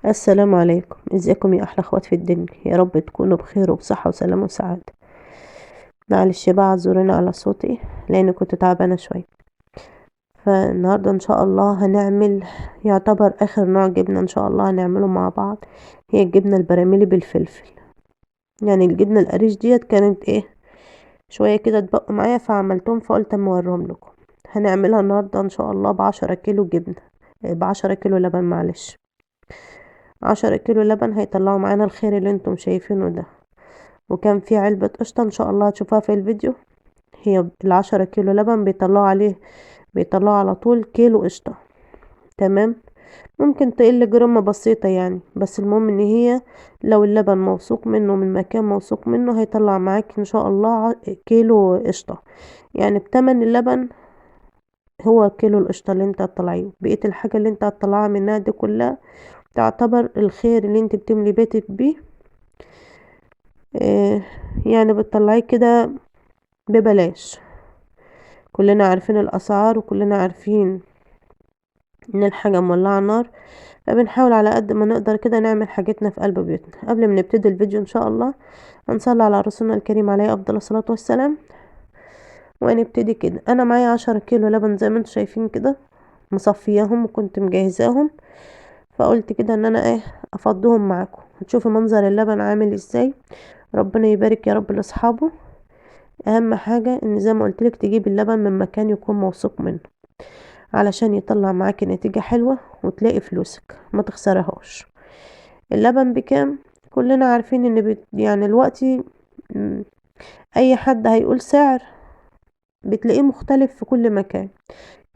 السلام عليكم، ازيكم يا احلى اخوات في الدنيا؟ يا رب تكونوا بخير وبصحة وسلامة وسعادة. معلش بقى اعذروني على صوتي لان كنت تعبانة شوية. فالنهاردة ان شاء الله هنعمل يعتبر اخر نوع جبنة ان شاء الله هنعمله مع بعض، هي الجبنة البراميلي بالفلفل. يعني الجبنة القريش ديت كانت ايه شوية كده اتبقوا معايا فعملتهم، فقلت اما اوريهم لكم. هنعملها النهاردة ان شاء الله ب10 كيلو جبنة، ب10 كيلو لبن، معلش 10 كيلو لبن هيطلعوا معانا الخير اللي انتم شايفينه ده. وكان في علبة قشطة ان شاء الله هتشوفوها في الفيديو، هي ال10 كيلو لبن بيطلعوا على طول كيلو قشطة. تمام، ممكن تقل جرام بسيطة يعني، بس المهم ان هي لو اللبن موثوق منه من مكان موثوق منه هيطلع معاك ان شاء الله كيلو قشطة. يعني بتمن اللبن هو كيلو القشطة اللي انت هتطلعيه، بقية الحاجة اللي انت هتطلعها منها دي كلها تعتبر الخير اللي انت بتملي بيتك بيه، يعني بتطلعيه كده ببلاش. كلنا عارفين الاسعار وكلنا عارفين ان الحاجة مولعة نار، فبنحاول على قد ما نقدر كده نعمل حاجتنا في قلب بيوتنا. قبل ما نبتدي الفيديو ان شاء الله هنصلي على رسولنا الكريم عليه افضل الصلاة والسلام، وهنبتدي كده. انا معايا 10 كيلو لبن زي ما انتم شايفين كده، مصفياهم وكنت مجهزاهم، فقلت كده ان انا افضهم معاكم. هتشوفوا منظر اللبن عامل ازاي. ربنا يبارك يا رب لاصحابه. اهم حاجة ان زي ما قلت لك تجيب اللبن من مكان يكون موثوق منه علشان يطلع معاكي نتيجة حلوة وتلاقي فلوسك ما تخسرهاش. اللبن بكام؟ كلنا عارفين ان الوقت اي حد هيقول سعر بتلاقيه مختلف في كل مكان.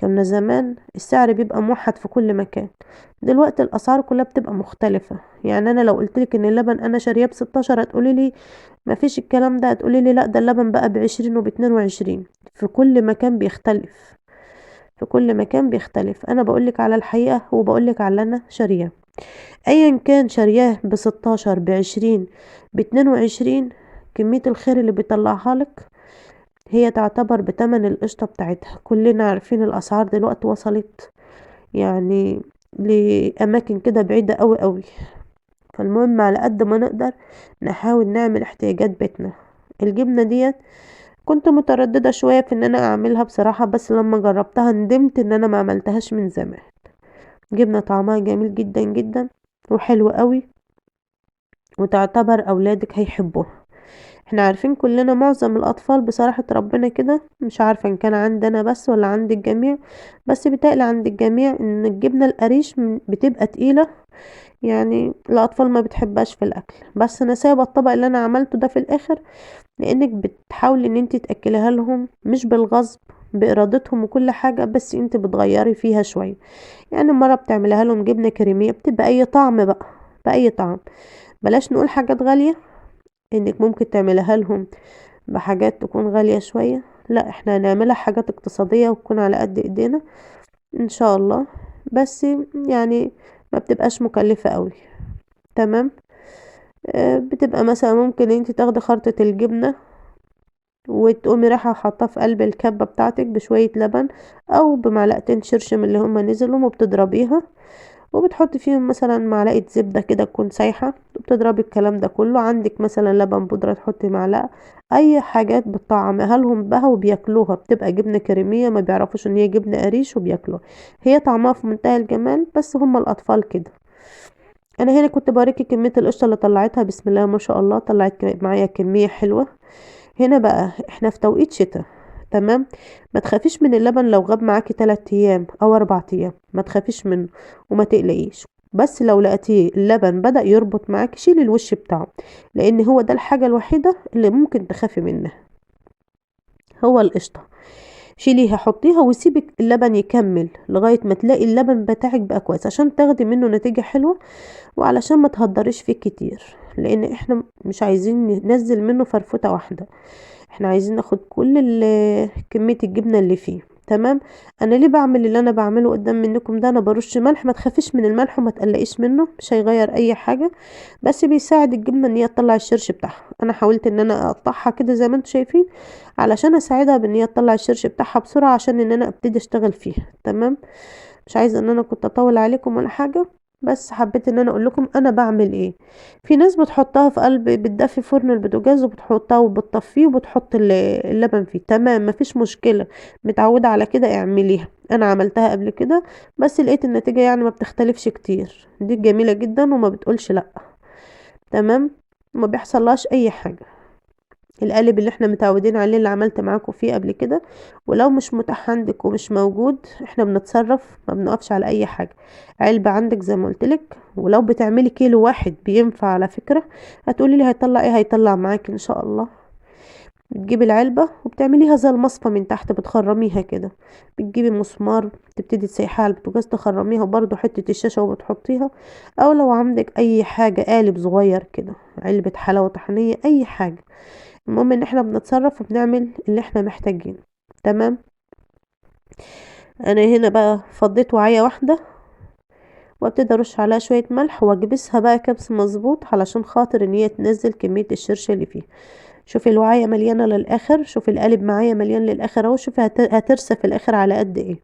كنا زمان السعر بيبقى موحد في كل مكان، دلوقتي الاسعار كلها بتبقى مختلفة. يعني انا لو قلت لك ان اللبن انا شارياه ب16 هتقولي لي ما فيش الكلام ده، هتقولي لي لا ده اللبن بقى ب20 وباتنين وعشرين. في كل مكان بيختلف، في كل مكان بيختلف. انا بقولك على الحقيقة وبقولك على اللي انا شارياه، ايا كان شارياه ب16 ب20 ب22، كمية الخير اللي بيطلعها لك هي تعتبر بتمن القشطة بتاعتها. كلنا عارفين الأسعار دلوقتي وصلت لأماكن كده بعيدة قوي قوي. فالمهم على قد ما نقدر نحاول نعمل احتياجات بيتنا. الجبنة ديت كنت مترددة شوية في ان انا اعملها بصراحة، بس لما جربتها ندمت ان انا ما عملتهاش من زمان. جبنة طعمها جميل جدا جدا وحلو قوي، وتعتبر اولادك هيحبوها. احنا عارفين كلنا معظم الاطفال بصراحة ربنا كده، مش عارفة ان كان عندنا بس ولا عند الجميع، بس بيتهيألي عند الجميع ان الجبنة القريش بتبقى تقيلة، يعني الاطفال ما بتحبهاش في الاكل. بس انا سايبة الطبق اللي انا عملته ده في الاخر لانك بتحاولي ان انت تاكليها لهم مش بالغصب، بارادتهم وكل حاجة، بس انت بتغيري فيها شوية. يعني مرة بتعمليها لهم جبنة كريمية بتبقى اي طعم بقى، باي طعم، بلاش نقول حاجات غالية انك ممكن تعملها لهم بحاجات تكون غالية شوية، لا احنا هنعملها حاجات اقتصادية وتكون على قد ايدينا ان شاء الله، بس ما بتبقاش مكلفة قوي. تمام، بتبقى مثلا ممكن انت تاخدي خرطة الجبنة وتقومي رايحة حاطاه في قلب الكبة بتاعتك بشوية لبن او بمعلقتين شرشم اللي هما نزلوا، وبتضربيها وبتحطي فيهم مثلا معلقة زبدة كده تكون سايحة، وبتضربي الكلام ده كله. عندك مثلا لبن بودرة تحطي معلقة، اي حاجات بتطعمها لهم بها وبياكلوها، بتبقى جبنة كريمية ما بيعرفوش ان هي جبنة قريش وبياكلوها. هي طعمها في منتهى الجمال، بس هم الاطفال كده. انا هنا كنت بوريكي كمية القشطة اللي طلعتها، بسم الله ما شاء الله طلعت معايا كمية حلوة. هنا بقى احنا في توقيت شتاء، تمام، ما تخافيش من اللبن لو غاب معاكي 3 ايام او 4 ايام، ما تخافيش منه وما تقلقيش. بس لو لقيتيه اللبن بدأ يربط معاكي شيلي الوش بتاعه، لان هو ده الحاجة الوحيدة اللي ممكن تخافي منها، هو القشطة. شيليها حطيها وسيبك اللبن يكمل لغاية ما تلاقي اللبن بتاعك بقى كويس، عشان تاخدي منه نتيجة حلوة وعلشان ما تهدريش فيه كتير، لان احنا مش عايزين ننزل منه فرفوتة واحدة، احنا عايزين ناخد كل كمية الجبنة اللي فيه. تمام، انا ليه بعمل اللي انا بعمله قدام منكم ده؟ انا برش ملح، ما تخافيش من الملح وما تقلقيش منه، مش هيغير اي حاجة، بس بيساعد الجبنة ان هي تطلع الشرش بتاعها. انا حاولت ان انا اقطعها كده زي ما انتم شايفين علشان اساعدها بان هي تطلع الشرش بتاعها بسرعة، عشان ان انا ابتدي اشتغل فيها. تمام، مش عايزة ان انا كنت اطول عليكم ولا حاجة، بس حبيت ان انا اقول لكم انا بعمل ايه. في ناس بتحطها في قلب، بتدفي فرن البوتاجاز وبتحطها وبتطفيه وبتحط اللبن فيه، تمام مفيش مشكلة، متعودة على كده اعمليها. انا عملتها قبل كده بس لقيت النتيجة ما بتختلفش كتير، دي جميلة جدا وما بتقولش لا، تمام، ما بيحصلهاش اي حاجة. القالب اللي احنا متعودين عليه اللي عملت معاكم فيه قبل كده، ولو مش متاح عندك ومش موجود احنا بنتصرف، ما بنقفش على اي حاجة. علبة عندك زي ما قلتلك، ولو بتعملي كيلو واحد بينفع على فكرة. هتقولي لي هيطلع ايه؟ هيطلع معاك ان شاء الله. بتجيبي العلبة وبتعمليها زي المصفى من تحت، بتخرميها كده، بتجيبي مسمار تبتدي تسيحيها على البوتاجاز تخرميها، وبرده حتة الشاشة وبتحطيها، او لو عندك اي حاجة قالب صغير كده، علبة حلاوة طحينية، اي حاجة. المهم ان احنا بنتصرف وبنعمل اللي احنا محتاجينه، تمام. انا هنا بقى فضيت وعية واحدة وابتدي ارش عليها شوية ملح واكبسها بقى كبس مظبوط علشان خاطر ان هي تنزل كمية الشرش اللي فيها. شوفي الوعية مليانة للاخر، شوفي القالب معايا مليان للاخر اهو، شوفي هترسى في الاخر على قد ايه.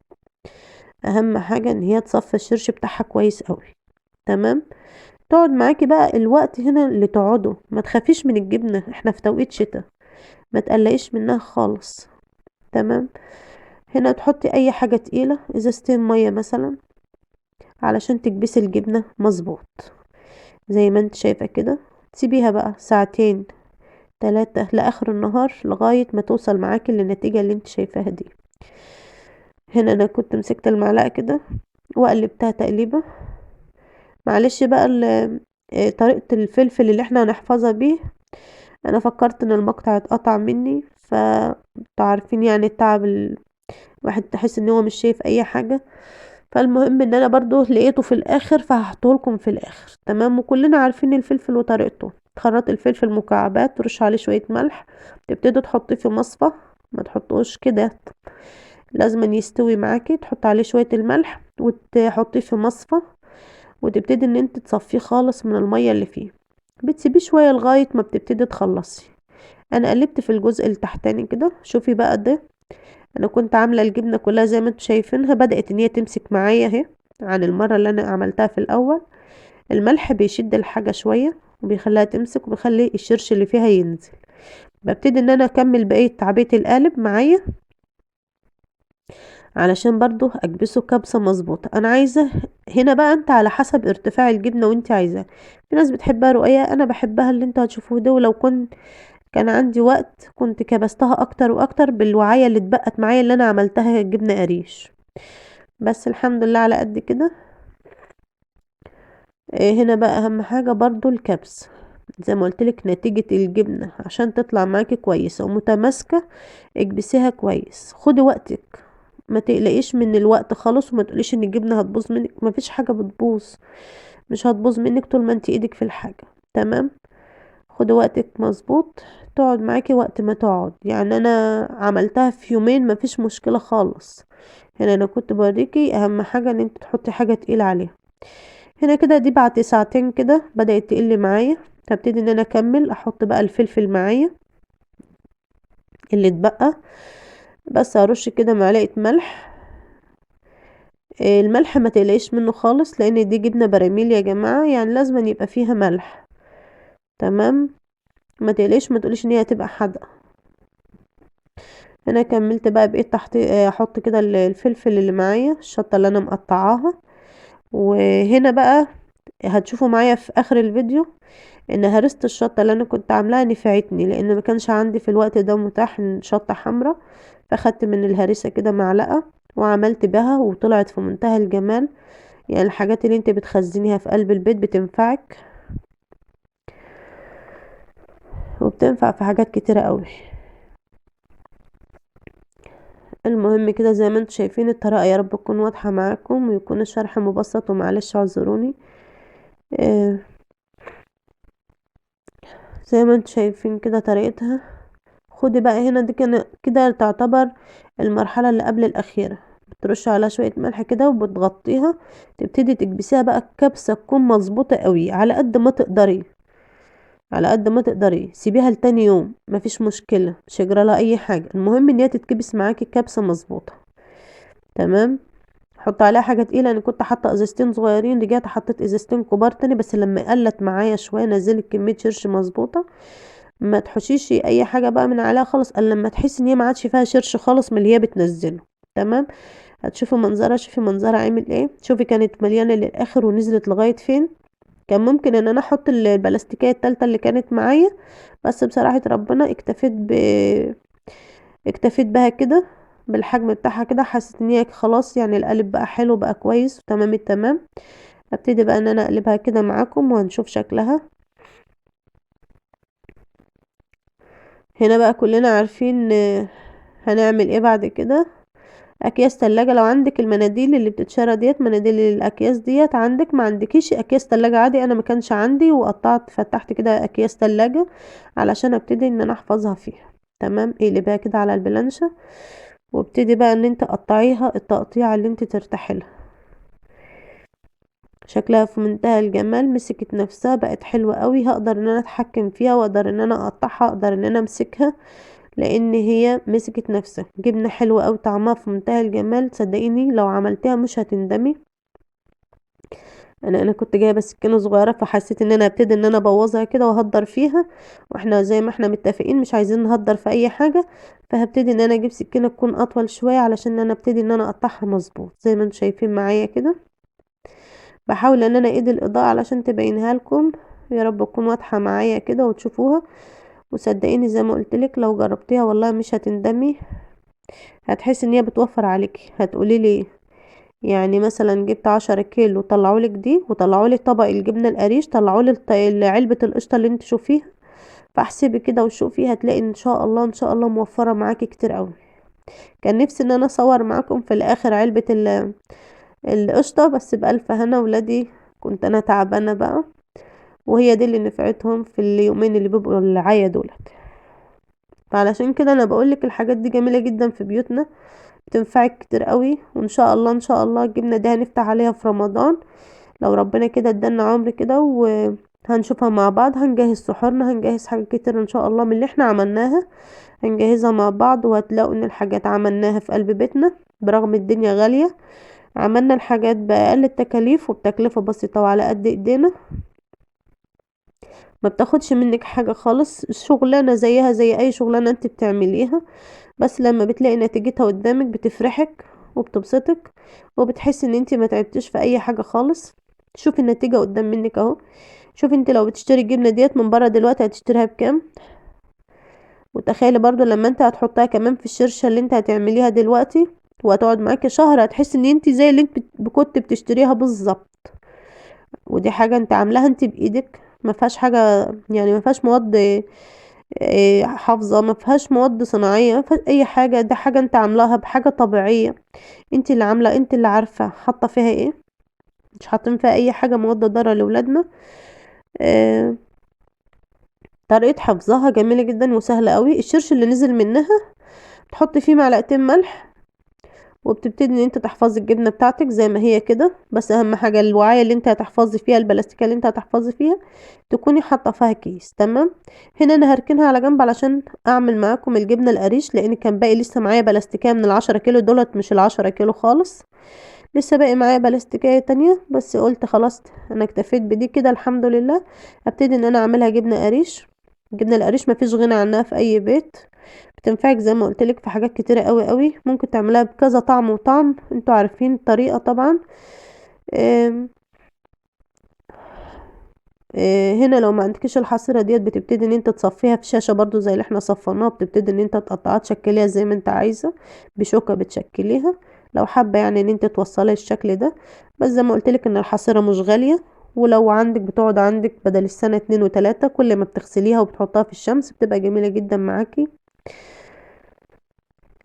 اهم حاجة ان هي تصفي الشرش بتاعها كويس قوي، تمام. تقعد معاكي بقى الوقت هنا اللي تقعده، ما تخافيش من الجبنة، احنا في توقيت شتاء، ما تقلقيش منها خالص، تمام. هنا تحطي اي حاجة تقيلة، ازازتين مية مثلا، علشان تكبسي الجبنة مظبوط زي ما انت شايفة كده. تسيبيها بقى ساعتين 3 لاخر النهار لغاية ما توصل معاكي للنتيجة اللي انت شايفاها دي. هنا انا كنت مسكت المعلقة كده وقلبتها تقليبة. معلش بقى طريقة الفلفل اللي احنا هنحفظها بيه، انا فكرت ان المقطع اتقطع مني، فتعرفين التعب الواحد تحس ان هو مش شايف اي حاجة. فالمهم ان انا برضو لقيته في الاخر فهحطه لكم في الاخر، تمام. وكلنا عارفين الفلفل وطريقته، تخرط الفلفل مكعبات، ترش عليه شوية ملح، تبتدي تحطيه في مصفى، ما تحطوش كده، لازم يستوي معاكي، تحط عليه شوية الملح وتحطيه في مصفى، وتبتدي ان انت تصفيه خالص من المية اللي فيه. بتسيبيه شوية لغاية ما بتبتدي تخلصي. انا قلبت في الجزء التحتاني كده، شوفي بقى ده انا كنت عاملة الجبنة كلها زي ما انتم شايفينها، بدأت ان هي تمسك معايا اهي عن المرة اللي انا عملتها في الاول. الملح بيشد الحاجة شوية وبيخليها تمسك وبيخلي الشرش اللي فيها ينزل. ببتدي ان انا اكمل بقية تعبئة القالب معايا علشان برضو اكبسه كبسة مظبوطة. انا عايزة هنا بقى انت على حسب ارتفاع الجبنة وانت عايزاها، في ناس بتحبها رقيقة، انا بحبها اللي انتوا هتشوفوه ده، ولو كان عندي وقت كنت كبستها اكتر واكتر بالوعية اللي اتبقت معايا اللي انا عملتها جبنة قريش، بس الحمد لله على قد كده. هنا بقى اهم حاجة برضو الكبس زي ما قلتلك، نتيجة الجبنة عشان تطلع معاكي كويسة ومتماسكة اكبسيها كويس، خدي وقتك، ما تقلقيش من الوقت خالص، وما تقوليش ان الجبنة هتبوظ منك، ما فيش حاجة بتبوظ، مش هتبوظ منك طول ما انت ايدك في الحاجة، تمام. خدي وقتك مظبوط، تقعد معاكي وقت ما تقعد، انا عملتها في يومين ما فيش مشكلة خالص. هنا انا كنت بوريكي اهم حاجة ان انت تحطي حاجة تقيلة عليها. هنا كده دي بعد ساعتين كده بدأت تقل معايا، هبتدي ان انا اكمل احط بقى الفلفل معايا اللي اتبقى، بس هرش كده معلقة ملح. الملح ما تقلقيش منه خالص لان دي جبنة براميل يا جماعة، لازم يبقى فيها ملح، تمام. ما تقلقيش، ما تقوليش ان هي هتبقى حادقة. انا كملت بقى بقيت تحت، احط كده الفلفل اللي معايا، الشطة اللي انا مقطعاها. وهنا بقى هتشوفوا معايا في اخر الفيديو ان هرست الشطة اللي انا كنت عاملاها نفعتني، لان ما كانش عندي في الوقت ده متاح شطة حمراء، فاخدت من الهريسة كده معلقة وعملت بها وطلعت في منتهى الجمال. الحاجات اللي انت بتخزنيها في قلب البيت بتنفعك وبتنفع في حاجات كتيرة قوي. المهم كده زي ما انتم شايفين الطريقة، يا رب تكون واضحة معاكم ويكون الشرح مبسط، ومعلش اعذروني. زي ما انتم شايفين كده طريقتها. خدي بقى هنا دي كده تعتبر المرحلة اللي قبل الأخيرة، بترش عليها شوية ملح كده وبتغطيها، تبتدي تكبسيها بقى الكبسة تكون مظبوطة قوي على قد ما تقدري، على قد ما تقدري. سيبيها لتاني يوم مفيش مشكلة، مش هيجرى لها أي حاجة، المهم إن هي تتكبس معاكي الكبسة مظبوطة، تمام. احط عليها حاجة تقيلة. انا كنت حاطه ازازتين صغيرين، رجعت حطيت ازازتين كبار تاني، بس لما قلت معايا شوية نزلت كمية شرش مظبوطة. ما تحشيش اي حاجة بقى من عليها خالص الا لما تحسي ان هي ما عادش فيها شرش خالص من اللي هي بتنزله. تمام. هتشوفي منظرها، شوفي منظرها عامل ايه، شوفي كانت مليانة للاخر ونزلت لغاية فين. كان ممكن ان انا احط البلاستيكية التالتة اللي كانت معايا، بس بصراحة ربنا اكتفيت بها كده بالحجم بتاعها كده. حسيت ان هي خلاص القالب بقى حلو، بقى كويس وتمام التمام. هبتدي بقى ان انا اقلبها كده معاكم وهنشوف شكلها. هنا بقى كلنا عارفين هنعمل ايه بعد كده. اكياس تلاجة، لو عندك المناديل اللي بتتشرى ديت، مناديل الاكياس ديت عندك، ما عندكيش اكياس تلاجة عادي، انا ما كانش عندي وقطعت فتحت كده اكياس تلاجة علشان ابتدي ان انا احفظها فيها. تمام. اقلبيها كده على البلانشة وابتدي بقى ان انت قطعيها التقطيعة اللي انت ترتاحي لها. شكلها في منتهى الجمال، مسكت نفسها بقت حلوة قوي. هقدر ان انا اتحكم فيها واقدر ان انا اقطعها، اقدر ان انا امسكها لان هي مسكت نفسها. جبنة حلوة قوي، طعمها في منتهى الجمال، صدقيني لو عملتها مش هتندمي. انا كنت جايبه سكينة صغيرة فحسيت ان انا هبتدي ان انا ابوظها كده واهدر فيها، واحنا زي ما احنا متفقين مش عايزين نهدر في اي حاجة، فهبتدي ان انا اجيب سكينة تكون اطول شوية علشان انا ابتدي ان انا اقطعها مظبوط زي ما انتم شايفين معايا كده. بحاول ان انا ايد الاضاءة علشان تبينها لكم، يا رب تكون واضحة معايا كده وتشوفوها. وصدقيني زي ما قلتلك لو جربتيها والله مش هتندمي، هتحسي ان هي بتوفر عليكي. هتقولي لي مثلا جبت 10 كيلو طلعولك دي، وطلعولي طبق الجبنة القريش، طلعولي علبة القشطة اللي انت شوفيها. فاحسبي كده وشوفي، هتلاقي ان شاء الله ان شاء الله موفرة معاكي كتير قوي. كان نفسي ان انا اصور معاكم في الاخر علبة القشطة، بس بألف هنا ولادي، كنت انا تعبانة بقى، وهي دي اللي نفعتهم في اليومين اللي بيبقوا العيا دولت. فعلشان كده انا بقولك الحاجات دي جميلة جدا في بيوتنا، بتنفعك كتير قوي. وان شاء الله ان شاء الله الجبنة دي هنفتح عليها في رمضان لو ربنا كده ادانا عمر كده، وهنشوفها مع بعض، هنجهز سحورنا، هنجهز حاجات كتير ان شاء الله من اللي احنا عملناها هنجهزها مع بعض. وهتلاقوا ان الحاجات عملناها في قلب بيتنا برغم الدنيا غالية، عملنا الحاجات بأقل التكاليف وبتكلفة بسيطة وعلى قد ايدينا، ما بتاخدش منك حاجة خالص. شغلانة زيها زي اي شغلانة انت بتعمليها، بس لما بتلاقي نتيجتها قدامك بتفرحك وبتبسطك، وبتحسي ان انت ما تعبتيش في اي حاجة خالص. شوفي النتيجة قدام منك اهو. شوفي انت لو بتشتري الجبنة ديت من بره دلوقتي هتشتريها بكام، وتخيلي برضو لما انت هتحطها كمان في الشرشة اللي انت هتعمليها دلوقتي وهتقعد معاكي شهر، هتحسي ان انت زي اللي انت كنت بتشتريها بالظبط. ودي حاجة انت عاملاها انت بايدك، ما فيهاش حاجة، ما فيهاش مواد، حافظة، ما فيهاش مواد صناعية، ما فيهاش اي حاجة. ده حاجة انت عاملاها بحاجة طبيعية، انت اللي عاملة، انت اللي عارفة حاطة فيها ايه، مش حاطين فيها اي حاجة مواد ضارة لولادنا. طريقة حفظها جميلة جدا وسهلة قوي. الشرش اللي نزل منها تحطي فيه معلقتين ملح، وبتبتدي ان انت تحفظي الجبنة بتاعتك زي ما هي كده. بس اهم حاجة الوعاية اللي انت هتحفظي فيها، البلاستيكة اللي انت هتحفظي فيها، تكوني حاطة فيها كيس. تمام. هنا انا هركنها على جنب علشان اعمل معاكم الجبنة القريش، لان كان باقي لسه معايا بلاستيكية من ال10 كيلو دولت، مش ال10 كيلو خالص، لسه باقي معايا بلاستيكية تانية، بس قلت خلاص انا اكتفيت بدي كده الحمد لله. هبتدي ان انا اعملها جبنة قريش. الجبنة القريش مفيش غنى عنها في اي بيت، بتنفعك زي ما قلتلك في حاجات كتيرة قوي قوي، ممكن تعملها بكذا طعم وطعم، انتوا عارفين الطريقة طبعا. هنا لو ما عندكيش الحصيرة ديت بتبتدي ان انت تصفيها في شاشة برضو زي اللي احنا صفيناها، بتبتدي ان انت تقطعها تشكليها زي ما انت عايزة، بشوكة بتشكليها لو حابة ان انت توصلي الشكل ده. بس زي ما قلتلك ان الحصيرة مش غالية، ولو عندك بتقعد عندك بدل السنة 2 و3، كل ما بتغسليها وبتحطها في الشمس بتبقى جميلة جدا معاكي.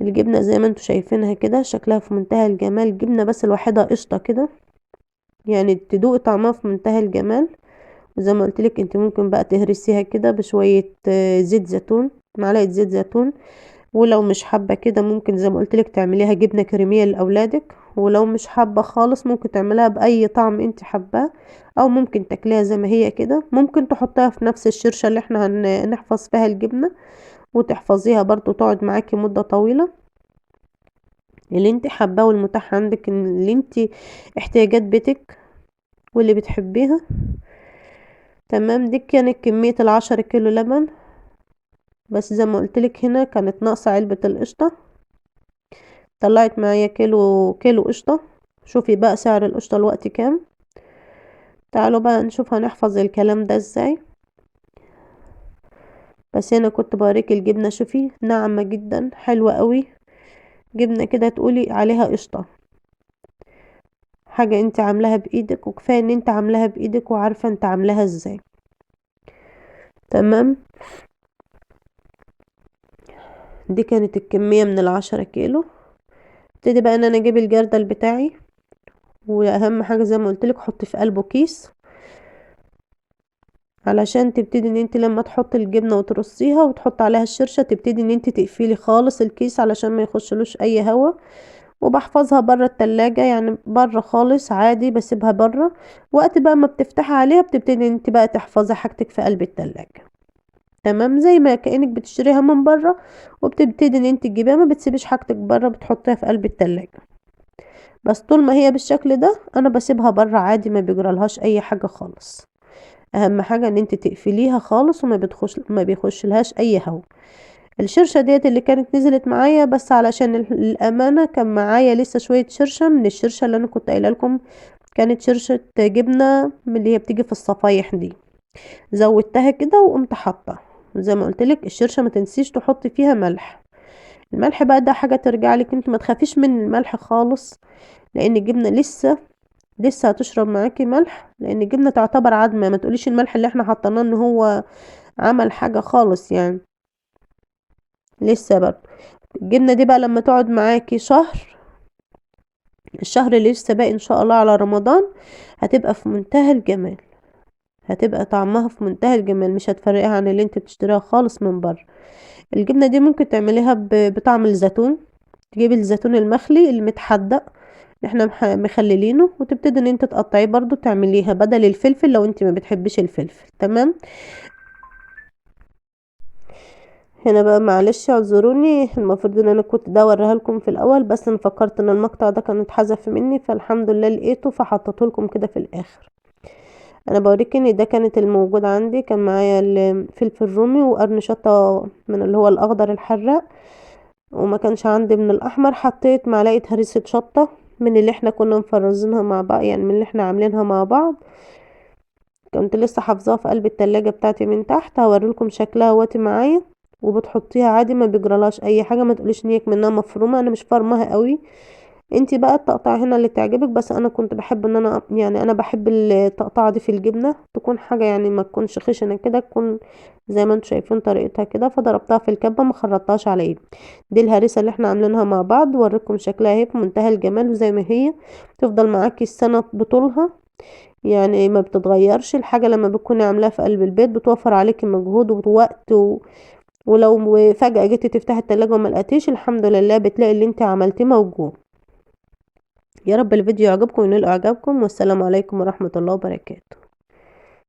الجبنة زي ما انتوا شايفينها كده شكلها في منتهى الجمال، الجبنة بس لوحدها قشطة كده، تدوقي طعمها في منتهى الجمال. وزي ما قلتلك انت ممكن بقى تهرسيها كده بشوية، زيت زيتون، معلقة زيت زيتون، ولو مش حابة كده ممكن زي ما قلتلك تعمليها جبنة كريمية لأولادك، ولو مش حابة خالص ممكن تعمليها بأي طعم انت حباه، او ممكن تاكليها زي ما هي كده. ممكن تحطيها في نفس الشرشة اللي احنا هنحفظ فيها الجبنة وتحفظيها برضو تقعد معاكي مدة طويلة. اللي انت حباه والمتاح عندك، اللي انت احتياجات بيتك واللي بتحبيها. تمام. دي كانت كمية 10 كيلو لبن، بس زي ما قلتلك هنا كانت ناقصة علبة القشطة، طلعت معايا كيلو قشطة. شوفي بقى سعر القشطة الوقت كام. تعالوا بقى نشوف هنحفظ الكلام ده ازاي. بس هنا كنت بوريك الجبنة، شوفي ناعمة جدا حلوة قوي، جبنة كده تقولي عليها قشطة، حاجة انت عاملاها بايدك، وكفاية ان انت عاملاها بايدك وعارفة انت عاملاها ازاي. تمام. دي كانت الكمية من 10 كيلو. ابتدي بقى ان انا اجيب الجردل بتاعي، واهم حاجة زي ما قلتلك حطي في قلبه كيس، علشان تبتدي ان انت لما تحطي الجبنة وترصيها وتحطي عليها الشرشة تبتدي ان انت تقفلي خالص الكيس علشان ما يخشلوش اي هوا. وبحفظها برا التلاجة، يعني برا خالص عادي بسيبها برا. وقت بقى ما بتفتحي عليها بتبتدي انت بقى تحفظي حاجتك في قلب التلاجة. تمام. زي ما كأنك بتشتريها من برا وبتبتدي ان انت تجيبيها، ما بتسيبيش حاجتك برا، بتحطيها في قلب التلاجة. بس طول ما هي بالشكل ده انا بسيبها برا عادي، ما بيجرالهاش اي حاجة خالص. اهم حاجة ان انت تقفليها خالص وما ما بيخشلهاش اي هوا. الشرشة ديت اللي كانت نزلت معايا، بس علشان الامانة كان معايا لسه شوية شرشة من الشرشة اللي انا كنت قايله لكم، كانت شرشة جبنة من اللي هي بتيجي في الصفايح دي، زودتها كده وقمت حاطه. وزي ما قلت لك الشرشة ما تنسيش تحطي فيها ملح. الملح بقى ده حاجة ترجع لك انت، ما تخافيش من الملح خالص، لان الجبنة لسه هتشرب معاكي ملح، لان الجبنة تعتبر عدمة. ما تقوليش الملح اللي احنا حطيناه ان هو عمل حاجة خالص، لسه برضه الجبنة دي بقى لما تقعد معاكي شهر، الشهر اللي لسه باقي ان شاء الله على رمضان، هتبقى في منتهى الجمال، هتبقى طعمها في منتهى الجمال، مش هتفرقها عن اللي انت بتشتريها خالص من بره. الجبنة دي ممكن تعمليها بطعم الزيتون، تجيبي الزيتون المخلي المتحدق اللي احنا مخللينه، وتبتدي ان انت تقطعيه برضو، تعمليها بدل الفلفل لو انت ما بتحبيش الفلفل. تمام. هنا بقى معلش اعذروني، المفروض ان انا كنت ده اوريها لكم في الاول، بس انا فكرت ان المقطع ده كان اتحذف مني، فالحمد لله لقيته فحطيته لكم كده في الاخر. انا بوريك ان ده كانت الموجود عندي، كان معايا الفلفل الرومي وقرن شطه من اللي هو الاخضر الحراق، وما كانش عندي من الاحمر، حطيت معلقه هريسه شطه من اللي احنا كنا مفرزينها مع بعض، يعني من اللي احنا عاملينها مع بعض، كنت لسه حافظاها في قلب التلاجة بتاعتي من تحت. هوريلكم شكلها اهوت معايا. وبتحطيها عادي ما بيجرالهاش اي حاجه، ما تقوليش ان هي منها مفرومه، انا مش فارماها قوي، انتي بقى التقطيع هنا اللي تعجبك، بس انا كنت بحب ان انا يعني انا بحب التقطعه دي في الجبنه تكون حاجه يعني ما تكونش خشنه كده، تكون زي ما انتم شايفين طريقتها كده. فضربتها في الكبه ما خرطتهاش على ايدي. دي الهريسه اللي احنا عاملينها مع بعض، ووريكم شكلها اهي في منتهى الجمال، وزي ما هي تفضل معاكي السنه بطولها، يعني ما بتتغيرش الحاجه. لما بتكوني عاملاها في قلب البيت بتوفر عليكي مجهود ووقت ولو فجأة جيتي تفتحي التلاجة وما لقيتيش، الحمد لله بتلاقي اللي انت عملتيه موجود. يا رب الفيديو يعجبكم وينال اعجابكم، والسلام عليكم ورحمة الله وبركاته.